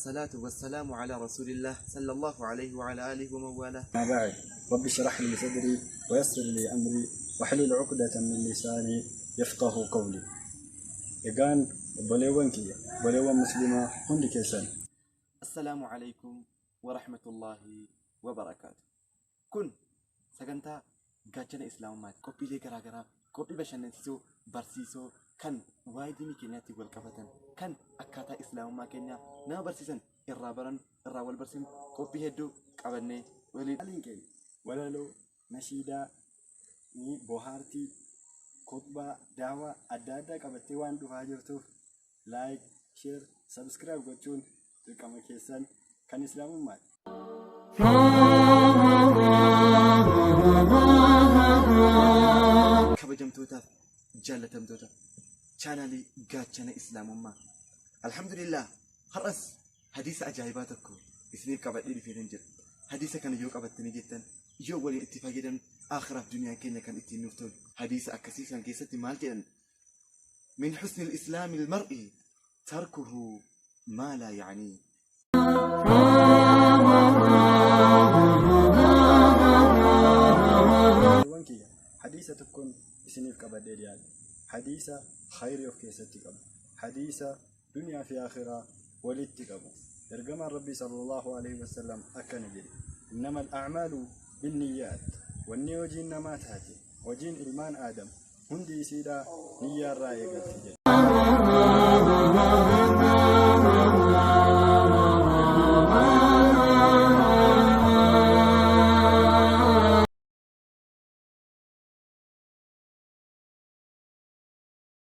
Wassalaatu wassalaamu alaa rasuulillaah sallallahu alayhi wa ala aalihi wa man waalaah. ما بعد رب اشرح لي صدري ويسر لي أمري واحلل عقدة من لساني يفقه قولي. Egaan obboleewwan kiyya, obboleewwan muslimaa hundi keessan. Assalaamu alaykum wa rahmatullaahi wa barakaatu. Kun sagantaa Gaachana Islaamummaati. Qophiilee garaagaraa, qophii bashannansiisoo, barsiisoo kan waa'ee diinii keenyaatti wal qabatan, kan akkaataa Islaamummaa keenyaa nama barsiisan irraa baran, irraa wal barsiifnu qophii hedduu qabannee waliin. Qaaliin keenya walaloo, nashiidaa, bohaartii, khutbaa, daawaa adda addaa qabattee waan dhufaa jirtuuf like, share, subscribe gochuun dirqama keessan kan Islaamummaati. Kabajamtootaaf jaallatamtoota chaanaalii Gaachana Islaamummaa. Alhamdulillah har'as hadiisa ajaa'ibaa tokko isiniif qabadhee dhufeetan jira. Hadiisa kana yoo qabattanii jettan yoo waliin itti fayyadamne aakhiraaf duniyaan keenya kan ittiin nuuf tolu. Hadiisa akkasii san keessatti maal jedhan? Min husni islaami mar'i tarkuhu maa laa ya'anii. Obboleewwan kiyya hadiisa tokkoon isiniif qabadhee dhiyaadhe. Hadiisa khayrii of keessatti qabu. Hadiisa duniyaa fi akhiraa walitti qabu. Ergamaan Rabbii sallallahu alaihi wasallam akkana jedhe. Innamal a'maalu binniyyaat. Wanni hojiin namaa taate, hojiin ilmaan Aadam hundi isiidhaa niyyaarraa eegalti jedhe.